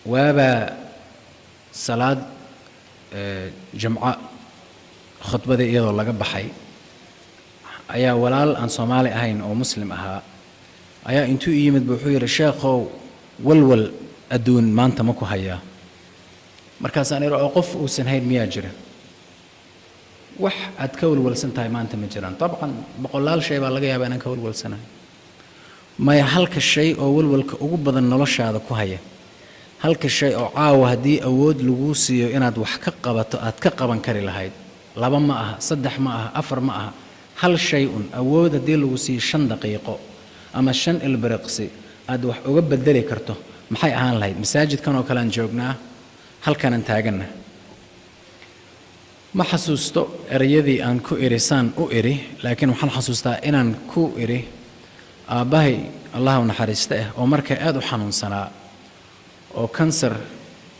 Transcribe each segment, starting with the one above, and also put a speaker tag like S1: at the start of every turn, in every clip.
S1: Waabaa salaad jumco khudbadii iyadoo laga baxay ayaa walaal aan Soomaali ahayn oo Muslim ahaa ayaa intuu i yimid bu wuxuu yidhi, "Sheekhow, walwal adduun maanta ma ku hayaa?" Markaasaan idhi, "Oo qof uusan hayn miyaa jira? Wax aad ka walwalsan tahay maanta ma jiraan? Dabcan boqolaal shay baa laga yaabaa inaan ka walwalsanahay." "Maya, halka shay oo walwalka ugu badan noloshaada ku haya, halka shay oo caawa haddii awood laguu siiyo inaad wax ka qabato aad ka qaban kari lahayd, laba ma aha, saddex ma aha, afar ma aha, hal shay un awood haddii lagu siiyo 5 daqiiqo ama 5 ilbiriqsi aad wax uga bedeli karto, maxay ahaan lahayd?" Masaajidkan oo kale aan joognaa, halkanaan taaganna. Ma xasuusto ereyadii aan ku idhi saan u idhi, laakiin waxaan xasuustaa inaan ku idhi, aabbahay Allah u naxariista ah oo markaa aad u xanuunsanaa oo kansar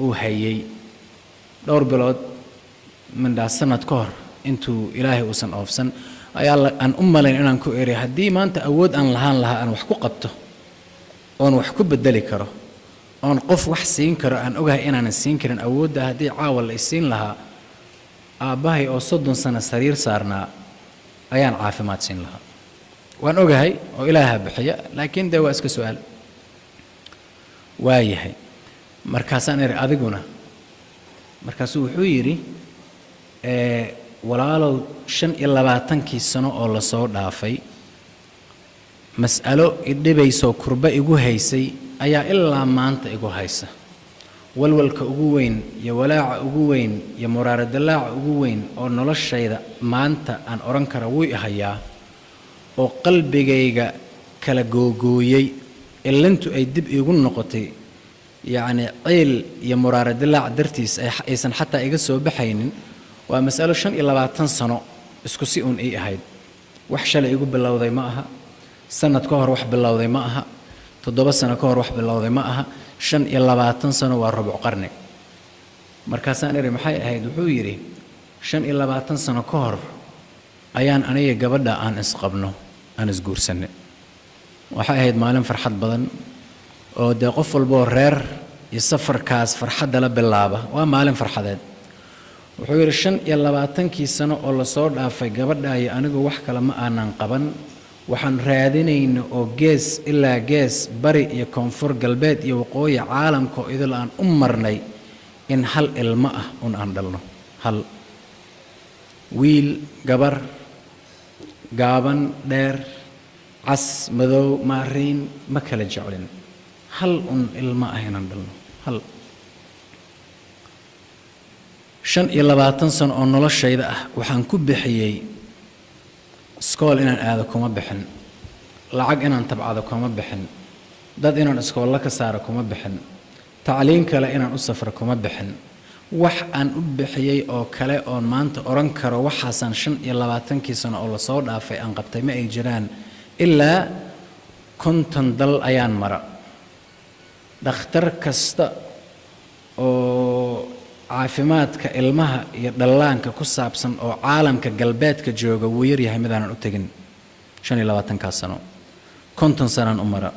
S1: uu hayay, dhowr bilood mindhaa sanad ka hor intuu Ilaahay uusan oofsan, ayaa aan u malayn inaan ku idhi, haddii maanta awood aan lahaan lahaa aan wax ku qabto oon wax ku bedeli karo oon qof wax siin karo, aan ogahay inaanan siin karin, awoodda haddii caawa la isiin lahaa, aabbahay oo 30 sano sariir saarnaa ayaan caafimaad siin lahaa. Waan ogahay oo Ilaaha bixiya, laakiin dee waa iska su'aal." "Waa yahay," markaasaan idhi, "adiguna?" Markaasuu wuxuu yidhi, "Walaalow, 25-kii sano oo lasoo dhaafay mas'alo idhibaysoo kurba igu haysay ayaa ilaa maanta igu haysa. Walwalka ugu weyn iyo walaaca ugu weyn iyo muraaradalaaca ugu weyn oo noloshayda maanta aan odhan kara wuu i hayaa oo qalbigayga kala googooyey, illintu ay dib iigu noqotay, yacni ciil iyo muraaradilaac dartiis aysan xataa iga soo baxaynin, waa mas'alo 25 sano isku si uun ii ahayd. Wax shalay igu bilowday ma aha, sanad ka hor wax bilowday ma aha, 7 sano ka hor wax bilowday ma aha, 25 sano, waa rubuc qarni." Markaasaan idhi, "Maxay ahayd?" Wuxuu yidhi, "25 sano ka hor ayaan aniga gabadha aan isqabno aan isguursanay. Waxay ahayd maalin farxad badan oo dee qof walboo reer iyo safarkaas farxadda la bilaaba waa maalin farxadeed." Wuxuu yidhi, "25-kii sano oo lasoo dhaafay gabadha iyo anigu wax kale ma aanan qaban. Waxaan raadinayna oo gees ilaa gees, bari iyo koonfur, galbeed iyo waqooyi, caalamka oo idil aan u marnay in hal ilmo ah un aan dhalno, hal wiil, gabar, gaaban, dheer, cas, madow, maariin, ma kala jeclin, hal un ilmo ah inaan dhalno, hal. 25 sano oo noloshayda ah waxaan ku bixiyey iskool inaan aado kuma bixin, lacag inaan tabcado kuma bixin, dad inaan iskoollo ka saaro kuma bixin, tacliin kale inaan u safro kuma bixin. Wax aan u bixiyey oo kale oon maanta odhan karo waxaasaan 25-kii sano oo lasoo dhaafay aan qabtay ma ay jiraan. Ilaa 50 dal ayaan mara, dhakhtar kasta oo caafimaadka ilmaha iyo dhallaanka ku saabsan oo caalamka galbeedka jooga wuu yaryahay midaanan u tegin 25-kaas sano. 50 sanaan u mara,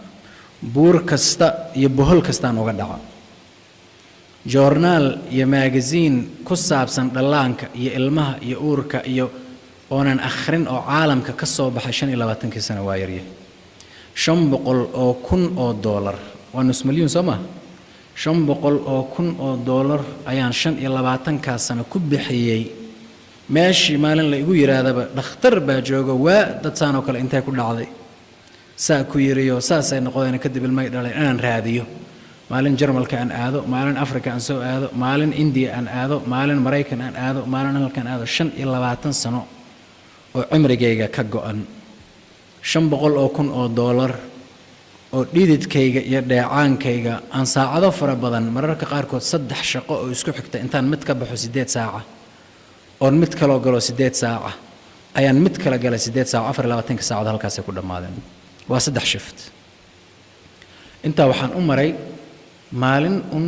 S1: buur kasta iyo bohol kastaan uga dhaca. Joornaal iyo magazine ku saabsan dhallaanka iyo ilmaha iyo uurka iyo oonan akhrin oo caalamka ka soo baxay 25-kii sano waa yaryahay. $500,000, waa nus milyuun soo maha? $500,000 ayaan 25-kaas sano ku bixiyey. Meeshii maalin la igu yidhaahdaba dhakhtar baa jooga, waa dad saan oo kale intee ku dhacday, saa ku yiriyo saasay noqdeen, kadib ilmay dhaleen, inaan raadiyo. Maalin Jarmalka aan aado, maalin Africa aan soo aado, maalin Indiya aan aado, maalin Maraykan aan aado, maalin halkan aado. 25 sano oo cimrigayga ka go-an, $500,000 oo dhididkayga iyo dheecaankayga aan saacado fara badan, mararka qaarkood saddex shaqo oo isku xigta intaan mid ka baxo 8 saaca oon mid kaloo galo 8 saaca ayaan mid kale galay 8 saac, 24-ka saacadood halkaasay ku dhammaadeen, waa saddex shift. Intaa waxaan u maray maalin un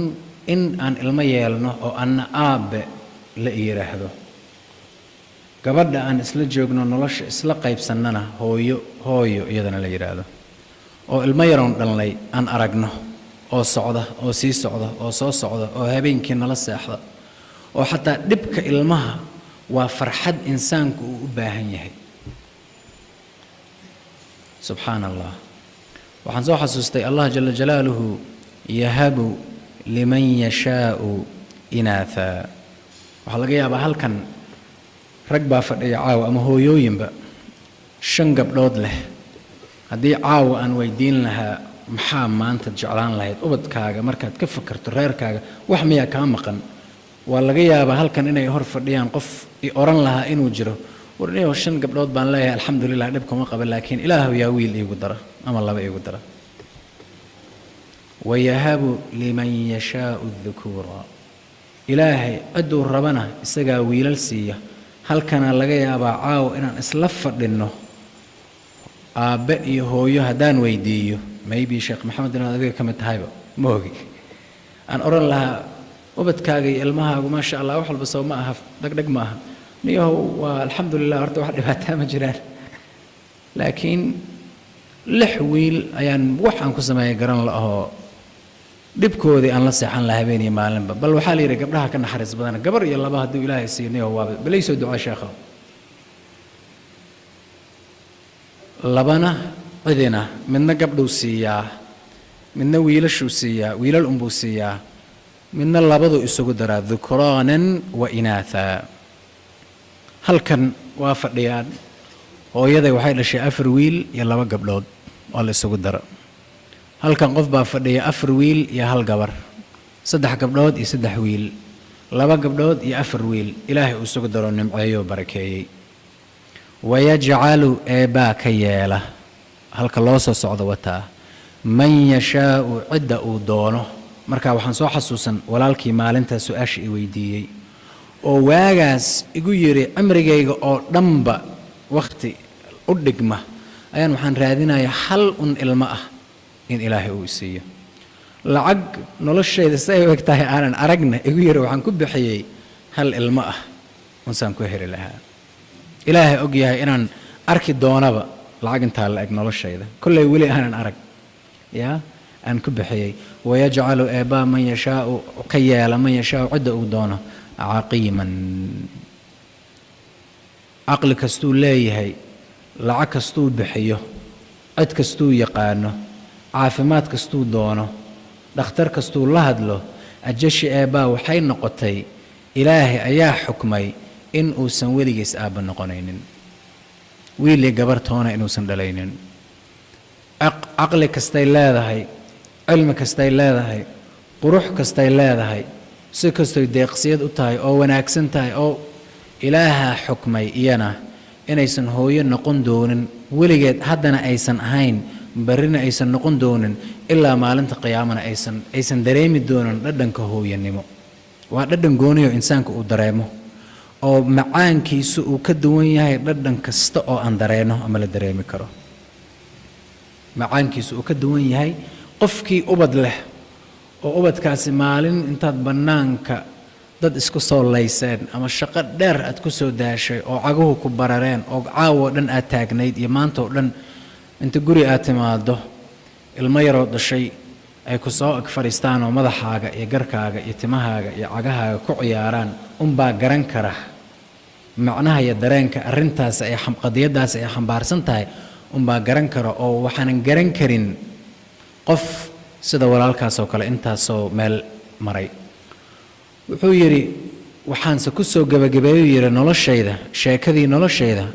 S1: in aan ilmo yeelno oo anna aabbe la yidhaahdo, gabadha aan isla joogno nolosha isla qaybsannana hooyo, hooyo iyadana la yidhaahdo, oo ilmo yaroon dhalnay aan aragno oo Oo socda oo sii socda oo soo socda oo habeenkii nala seexda, oo xataa dhibka ilmaha waa farxad insaanku uu u baahan yahay. Subxaana Allah, waxaan soo xasuustay Allah jala jalaaluhu yahabu liman yashaau inaatha. Waxaa laga yaabaa halkan rag baa fadhiya caawa ama hooyooyinba shan gabdhood leh. Haddii caawa aan weydiin lahaa, "Maxaa maanta jeclaan lahayd ubadkaaga markaad ka fakarto, reerkaaga wax miyaa kaa maqan?" waa laga yaabaa halkan inay hor fadhiyaan qof i odhan lahaa inuu jiro, "Warniyow, shan gabdhood baan leeyahay, alxamdulilah, dhib kuma qaba, laakiin Ilaahu yaa wiil iigu dara ama laba iigu dara." Wayahabu liman yashaau dhukuura. Ilaahay cidduu rabana isagaa wiilal siiya. Halkana laga yaabaa caawa inaan isla fadhinno aabbe iyo hooyo, haddaan weydiiyo, maybe Sheekh Maxamed inaad adiga ka mid tahayba ma ogi, aan odhan lahaa, "Ubadkaaga iyo ilmahaagu, maasha Allah, wax walba soo ma aha, dhegdheg ma aha?" "Niyahow, waa alxamdulilah, horta wax dhibaataa ma jiraan, laakiin lix wiil ayaan wax aan ku sameeya garan la-ahoo dhibkoodii aan la seexan lahaa habeen iyo maalinba. Bal waxaa la yidhi gabdhaha ka naxariis badan, gabar iyo laba hadduu Ilaahay siiyo, niyahow, waaba balay soo ducaa, sheekhow." Labana cidina, midna gabdhuu siiyaa, midna wiilashuu siiyaa, wiilal unbuu siiyaa, midna labadu isugu daraa, dhukraanan wa inaatha. Halkan waa fadhiyaan hooyaday waxay dhashay afar wiil iyo laba gabdhood, waa la isugu dara. Halkan qof baa fadhiya afar wiil iyo hal gabar, saddex gabdhood iyo saddex wiil, laba gabdhood iyo afar wiil. Ilaahay uu isugu daro, nimceeyo, barakeeyey. Wayajcalu, eebbaa ka yeela, halka loo soo socdo wataa, man yashaau, cidda uu doono. Marka waxaan soo xasuusan walaalkii maalintaa su-aasha i weydiiyey oo waagaas igu yidhi, "Cimrigayga oo dhanba wakhti u dhigma ayaan waxaan raadinayaa hal un ilmo ah in Ilaahay uu isiiyo, lacag noloshayda si ay u eg tahay aanan aragna," igu yidhi, "waxaan ku bixiyey hal ilmo ah unsaan ku heli lahaa. Ilaahay og yahay inaan arki doonaba lacag intaa la eg noloshayda, kolley weli aanan arag yaa aan ku bixiyey." Wayajcalu, eebbaa, man yashaau, ka yeela, man yashaau, cidda uu doono, caqiiman. Caqli kastuu leeyahay, lacag kastuu bixiyo, cid kastuu yaqaano, caafimaad kastuu doono, dhakhtar kastuu la hadlo, ajashi eebbaa waxay noqotay, Ilaahay ayaa xukmay in uusan weligiis aabba noqonaynin, wiil iyo gabar toona inuusan dhalaynin. Caqli kastay leedahay, cilmi kastay leedahay, qurux kastay leedahay, si kastoy deeqsiyad u tahay oo wanaagsan tahay, oo Ilaahaa xukmay iyana inaysan hooyo noqon doonin weligeed, haddana aysan ahayn, barrina aysan noqon doonin, ilaa maalinta qiyaamana aysan dareemi doonin dhadhanka hooyanimo. Waa dhadhan gooniyo insaanka uu dareemo oo macaankiisu uu ka duwan yahay dhadhan kasta oo aan dareeno ama la dareemi karo, macaankiisu uu ka duwan yahay. Qofkii ubad leh oo ubadkaasi maalin intaad bannaanka dad isku soo layseen ama shaqo dheer aad ku soo daashay oo caguhu ku barareen oo caawo dhan aad taagnayd iyo maanta oo dhan, inta guri aad timaaddo, ilmo yaroo dhashay ay ku soo ag fadhiistaan oo madaxaaga iyo garkaaga iyo timahaaga iyo cagahaaga ku ciyaaraan, unbaa garan kara macnaha iyo dareenka arrintaas ay qadiyaddaas ay xambaarsan tahay, unbaa garan kara. Oo waxaanan garan karin qof sida walaalkaas oo kale intaasoo meel maray. Wuxuu yidhi, waxaanse ku soo gebagabeeyuu yidhi noloshayda, sheekadii noloshayda,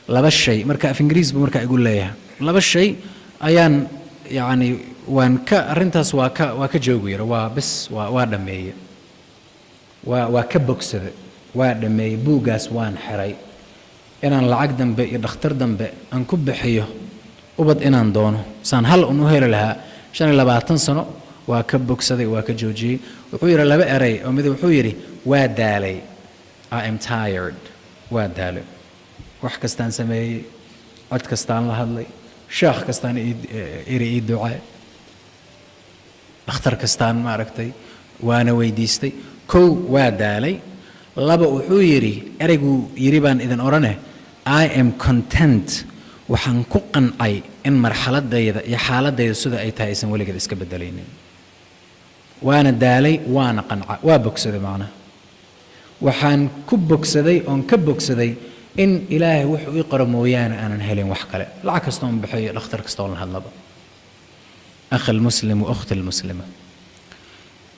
S1: laba shay. Marka af Ingiriis buu markaa igu leeyahay, laba shay ayaan yacni waan ka arrintaas waa ka joogu yidhi, waa bes, waa dhammeeye, waa ka bogsada, waa dhammeeyey, buuggaas waan xiray. Inaan lacag dambe iyo dhakhtar dambe aan ku bixiyo ubad inaan doono saan hal un u heli lahaa 25 sano, waa ka bogsaday, waa ka joojiyey. Wuxuu yidhi laba eray oo mid wuxuu yidhi, "Waa daalay, I am tired, waa daalay, wax kastaan sameeyey, cod kastaan la hadlay, sheekh kastaan iri ii ducee, dhakhtar kastaan maaragtay waana weydiistay. Kow, waa daalay." Laba, wuxuu yidhi, ereyguu yidhi baan idin odhane, "I am content, waxaan ku qancay in marxaladayda iyo xaaladayda sida ay tahay aysan weligeed iska bedelaynin." Waana daalay, waana qanca, waa bogsaday. Macnaha waxaan ku bogsaday oon ka bogsaday in Ilaahay wuxuu ii qoro mooyaane aanan helin wax kale, lacag kastoon bixiyo, dhakhtar kastoon la hadlaba. أخي المسلم وأختي المسلمة,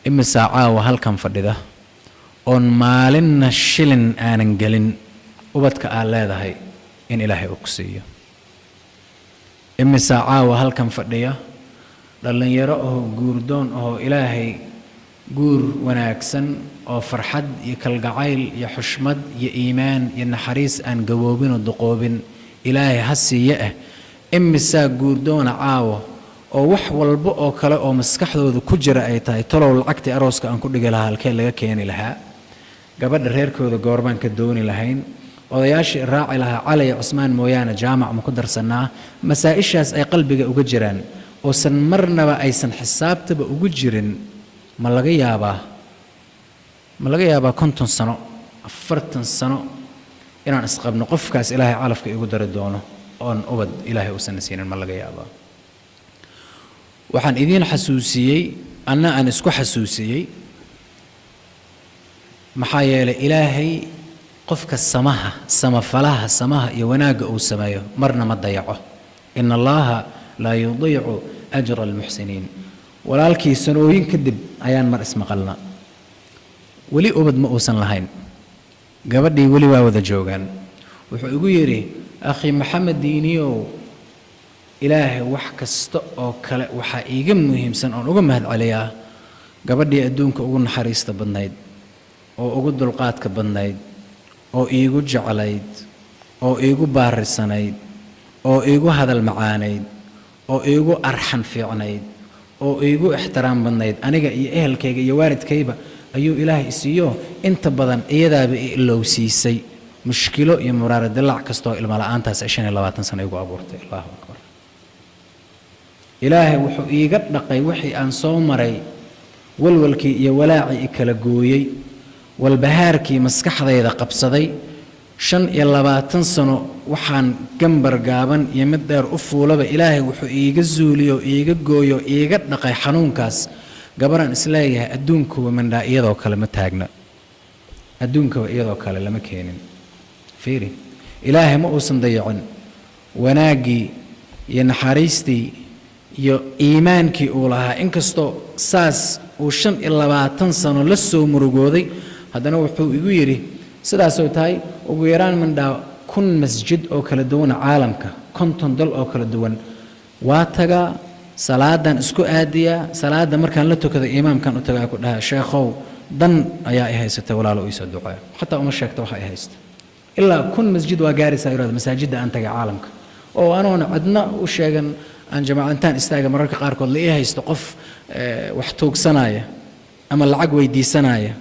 S1: imisaa caawa halkan fadhida oon maalinna shilin aanan gelin ubadka aad leedahay in Ilaahay uu ku siiyo? Imisaa caawa halkan fadhiya dhallinyaro oo guurdoon oo Ilaahay guur wanaagsan oo farxad iyo kalgacayl iyo xushmad iyo iimaan iyo naxariis aan gaboobin oo duqoobin Ilaahay ha siiye ah? Imisaa guurdoona caawa oo wax walba oo kale oo maskaxdooda ku jira ay tahay, talow lacagtii arooska aan ku dhigi lahaa halkee laga keeni lahaa, gabadha reerkooda goorbaan ka dooni lahayn, odayaashii raaci lahaa Cali iyo Cusmaan mooyaane jaamac ma ku darsannaa? Masaa-ishaas ay qalbiga uga jiraan oosan marnaba aysan xisaabtaba ugu jirin. Ma laga yaabaa, ma laga yaabaa 50 sano, 40 sano inaan isqabno, qofkaas Ilaahay calafka igu dari doono, oon ubad Ilaahay uusan siinin? Ma laga yaabaa? Waxaan idiin xasuusiyey, anna aan isku xasuusiyey, maxaa yeelay Ilaahay qofka samaha, samafalaha, samaha iyo wanaagga uu sameeyo marna ma dayaco. إن الله لا يضيع أجر المحسنين. Walaalkii sanooyin kadib ayaan mar ismaqalna. Weli ubad ma uusan lahayn, gabadhii weli waa wada joogaan. Wuxuu igu yidhi, "Akhi Maxamed Diiniyow, Ilaahay wax kasta oo kale waxaa iiga muhiimsan oon uga mahad celiyaa gabadhii adduunka ugu naxariista badnayd oo ugu dulqaadka badnayd oo iigu jeclayd oo iigu baarisanayd oo iigu hadal macaanayd oo iigu arxan fiicnayd oo iigu ixtiraam badnayd aniga iyo ehelkayga iyo waalidkayba ayuu Ilaahay isiiyo. Inta badan iyadaaba i ilowsiisay mushkilo iyo muraara dilaac kastoo ilmo la-aantaas ay 25 sano igu abuurtay." Allahu akbar! Ilaahay wuxuu iiga dhaqay wixii aan soo maray, walwalkii iyo walaacii i kala gooyey, walbahaarkii maskaxdayda qabsaday 25 sano. Waxaan gambar gaaban iyo mid dheer u fuulaba Ilaahay wuxuu iiga zuuliyo, iiga gooyo, iiga dhaqay xanuunkaas gabaraan isleeyahay adduunkuba mandhaa iyadoo kale ma taagna, adduunkaba iyadoo kale lama keenin. Fiiri, Ilaahay ma uusan dayacin wanaaggii iyo naxariistii iyo iimaankii uu lahaa. Inkastoo saas uu 25 sano la soo murugooday, haddana wuxuu igu yidhi, sidaasoo tahay ugu yaraan mindhaa 1000 masjid oo kala duwan caalamka, 50 dal oo kala duwan waa tagaa, salaadan isku aadiyaa, salaada markaan la tukado imaamkan u tagaa, ku dhahaa, "Sheekhow, dan ayaa i haysatay, walaalo iisoo duceeyo." Xataa uma sheegta waxa i haysta. Ilaa 1000 masjid waa gaaraysaa yidhahda masaajidda aan tagay caalamka oo anoona cidna u sheegan, aan jamaaca intaan istaaga mararka qaarkood la ii haysto qof wax tuugsanaya ama lacag weydiisanaya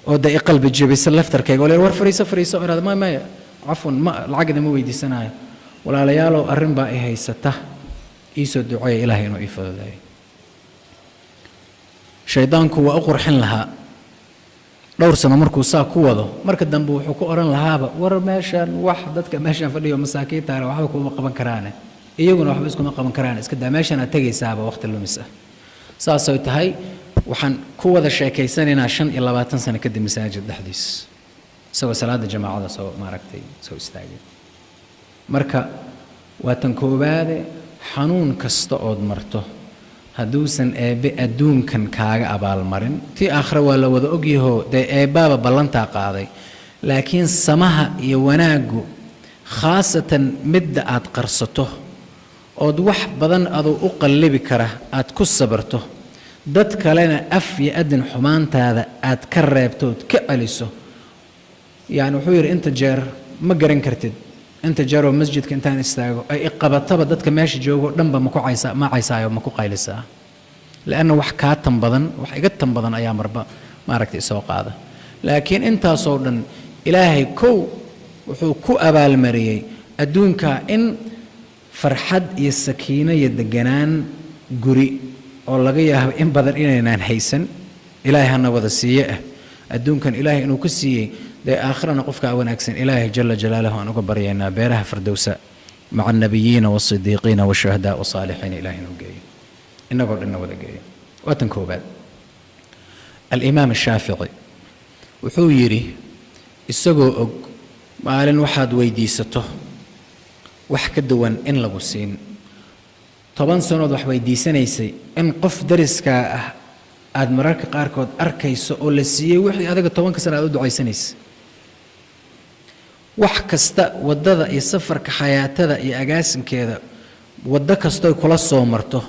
S1: oo de i qalbi jebisa laftarkayga oo la war fariiso, fariiso, irahda, "Maya, maya, cafwan, ma lacagda ma weydiisanayo, walaalayaalow, arrin baa i haysata, iisoo duceeya Ilaahay inuu ii fududeeyo." Shaydaanku waa u qurxin lahaa dhowr sano markuu saa ku wado. Marka dambe wuxuu ku odhan lahaaba, "War meeshaan wax dadka meeshaan fadhiyo masaakiintaana waxba kuma qaban karaane, iyaguna waxba iskuma qaban karaan, iska daa meeshaan aad tegaysaaba waqti lumis ah." Saasay tahay waxaan ku wada sheekaysanaynaa 25 sano kadib masaajid dhexdiis, isagoo salaada jamaacada soo maaragtay soo istaagay. Marka waa tan koowaade, xanuun kasta ood marto hadduusan Eebbe adduunkan kaaga abaalmarin, tii aakhire waa la wada ogyahoo dee Eebbaaba ballantaa qaaday. Laakiin samaha iyo wanaaggu, khaasatan midda aad qarsato ood wax badan adoo u qallibi kara aad ku sabarto, dad kalena af iyo adin xumaantaada aad ka reebto ood ka celiso. Yacni wuxuu yidhi, inta jeer ma garan kartid inta jeeroo masjidka intaan istaago ay iqabataba dadka meesha joogo dhanba ma ku caysaa, ma caysaayo, ma ku qaylisaa, lianna wax kaa tan badan, wax iga tan badan ayaa marba maaragtay isoo qaada. Laakiin intaasoo dhan Ilaahay kow wuxuu ku abaalmariyey adduunka in farxad iyo sakiino iyo deganaan guri oo laga yaabo in badan inaynaan haysan Ilaahay hana wada siiye ah. Adduunkan Ilaahay inuu ku siiyey, dee aakhirana qofkaa wanaagsan Ilaahay jala jalaaluhu aan uga baryaynaa beeraha fardowsa maca annabiyiina waasidiiqiina washuhadaa wasaalixiina Ilahay inuu geeyo, innagoo dhanna wada geeyo. Waa tan koobaad. Alimaam Shaafici wuxuu yidhi, isagoo og maalin waxaad weydiisato wax ka duwan in lagu siin, 10 sanood wax weydiisanaysay in qof dariskaa ah aada mararka qaarkood arkayso oo la siiyey wixii adiga 10-ka sano aad u ducaysanaysay. Wax kasta, waddada iyo safarka xayaatada iyo agaasinkeeda, waddo kastoy kula soo marto,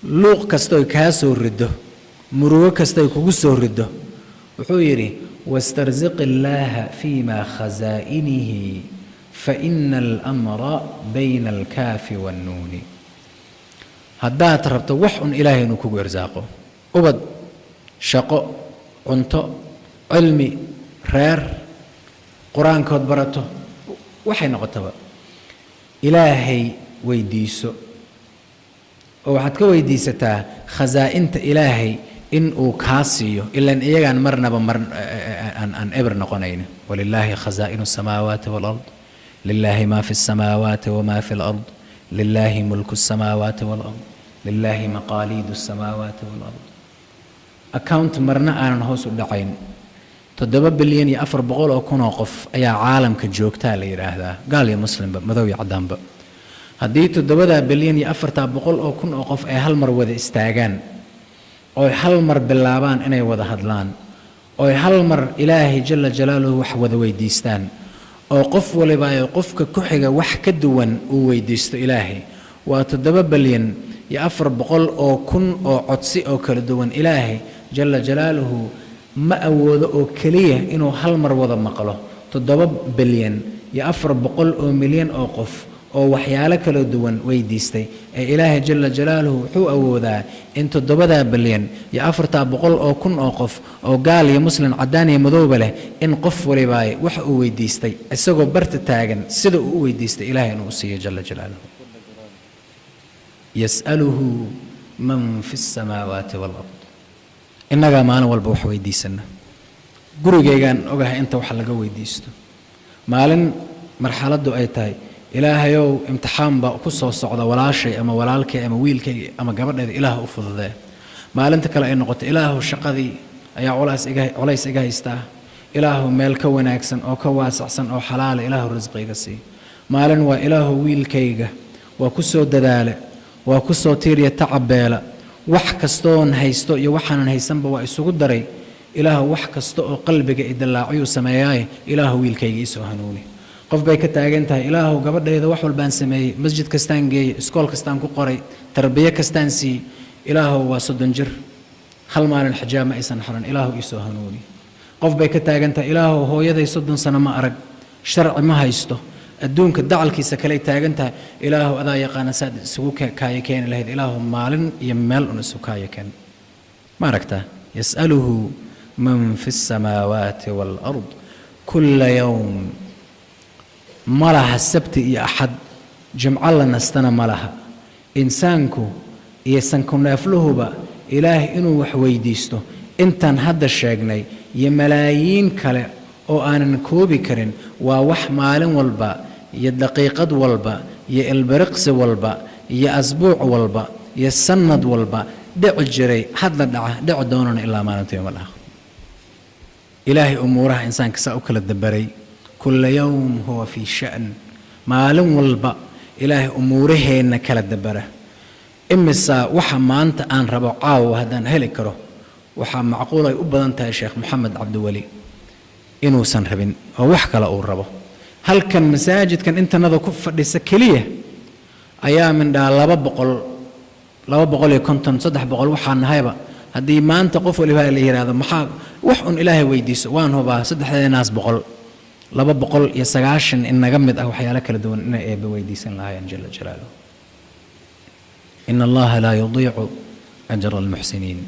S1: luuq kastoy kaa soo riddo, murugo kastoy kugu soo riddo, wuxuu yidhi: "Wastarsiq illaaha fiima khasaa'inihi, faina alamra bayna alkaafi waannuuni." Haddaad rabto wax un Ilaahay inuu kugu irsaaqo, ubad, shaqo, cunto, cilmi, reer, qur-aankood barato, waxay noqotaba, Ilaahay weydiiso oo waxaad ka weydiisataa khasaa'inta Ilaahay in uu kaa siiyo, ilan iyagaan marnaba mar aan eber noqonayn. Walilaahi khasaa'inu asamaawaati waalard, lilaahi maa fi asamaawaati wamaa fi alard, lilaahi mulku asamaawaati waalard, lilaahi maqaaliidu asamaawaati waalard. Account marna aanan hoos u dhacayn. 7 bilyan iyo 400,000 oo qof ayaa caalamka joogtaa la yidhaahdaa, gaal iyo muslimba, madow iyo caddaanba. Haddii 7 bilyan iyo 400,000 oo qof ay hal mar wada istaagaan, oy hal mar bilaabaan inay wada hadlaan, oy hal mar Ilaahay jala jalaaluhu wax wada weydiistaan, oo qof waliba ay qofka ku xiga wax ka duwan uu weydiisto Ilaahay, waa 7 bilyan iyo 400,000 oo codsi oo kala duwan. Ilaahay jala jalaaluhu ma awoodo oo keliya inuu hal mar wada maqlo 7 bilyan iyo 400 oo milyan oo qof oo waxyaalo kala duwan weydiistay, ee Ilaahay jala jalaaluhu wuxuu awoodaa in 7 bilyan iyo 400,000 oo qof oo gaal iyo muslim, caddaan iyo madowba leh, in qof walibaay waxa uu weydiistay isagoo barta taagan sida uu u weydiistay Ilaahay inuu u siiyo jala jalaaluhu. Yas'aluhu man fi asamaawaati waalard. Innagaa maalin walba wax weydiisana. Gurigaygaan ogahay inta wax laga weydiisto. Maalin marxaladdu ay tahay, "Ilaahayow, imtixaan baa ku soo socda walaashay ama walaalkay ama wiilkay ama gabadheeda, Ilaah u fududee." Maalinta kale ay noqoto, "Ilaahow, shaqadii ayaa culays iga haystaa, Ilaahow, meel ka wanaagsan oo ka waasacsan oo xalaala Ilaahow risqiga sii." Maalin waa, "Ilaahow, wiilkayga waa ku soo dadaale, waa ku soo tiiriya tacabeela, wax kastoon haysto iyo waxaanan haysanba waa isugu daray. Ilaahow, wax kasta oo qalbiga idilaaciyuu sameeyaaye, Ilaahow, wiilkayga iisoo hanuuni." Qof bay ka taagan tahay, "Ilaahow, gabadhayda wax walbaan sameeyey, masjid kastaan geeyey, iskool kastaan ku qoray, tarbiye kastaan siiyey, Ilaahow, waa 30 jir, hal maalin xijaab ma aysan xiran, Ilaahow, iisoo hanuuni." Qof bay ka taagan tahay, "Ilaahow, hooyaday 30 sano ma arag, sharci ma haysto, adduunka dacalkiisa kaley taagan tahay, Ilaahow, adaa yaqaana saad isugu kaaya keeni lahayd, Ilaahow, maalin iyo meel un isu kaaya keen." Ma aragtaa? Yas'aluhu man fi asamaawaati waalard kulla yowm. Ma laha sabti iyo axad, jimco la nastana ma laha. Insaanku iyo sankuneefluhuba Ilaahay inuu wax weydiisto, intaan hadda sheegnay iyo malaayiin kale oo aanan koobi karin, waa wax maalin walba iyo daqiiqad walba iyo ilbiriqsi walba iyo asbuuc walba iyo sanad walba dhici jiray, hadda dhaca, dhici doonana ilaa maalinta yowm alaakhir. Ilaahay umuuraha insaanka saa u kala dabaray. Kulla yowm huwa fii sha'n. Maalin walba Ilaahay umuuraheenna kala dabara. Imisaa waxa maanta aan rabo caawa haddaan heli karo, waxaa macquul ay u badan tahay Sheekh Moxamed Cabdiweli inuusan rabin oo wax kale uu rabo. Halkan masaajidkan intanada ku fadhisa keliya ayaa mindhaa 200, 250, 300 waxaa nahayba. Haddii maanta qof waliba la yidhaahdo, "Maxaa wax un Ilaahay weydiiso?" waan hubaa saddexdeenaas boqol, 290 in naga mid ah waxyaalo kala duwan inay Eebbe weydiisan lahaayeen jala jalaaluhu. In Allaha laa yudiicu ajra almuxsiniin.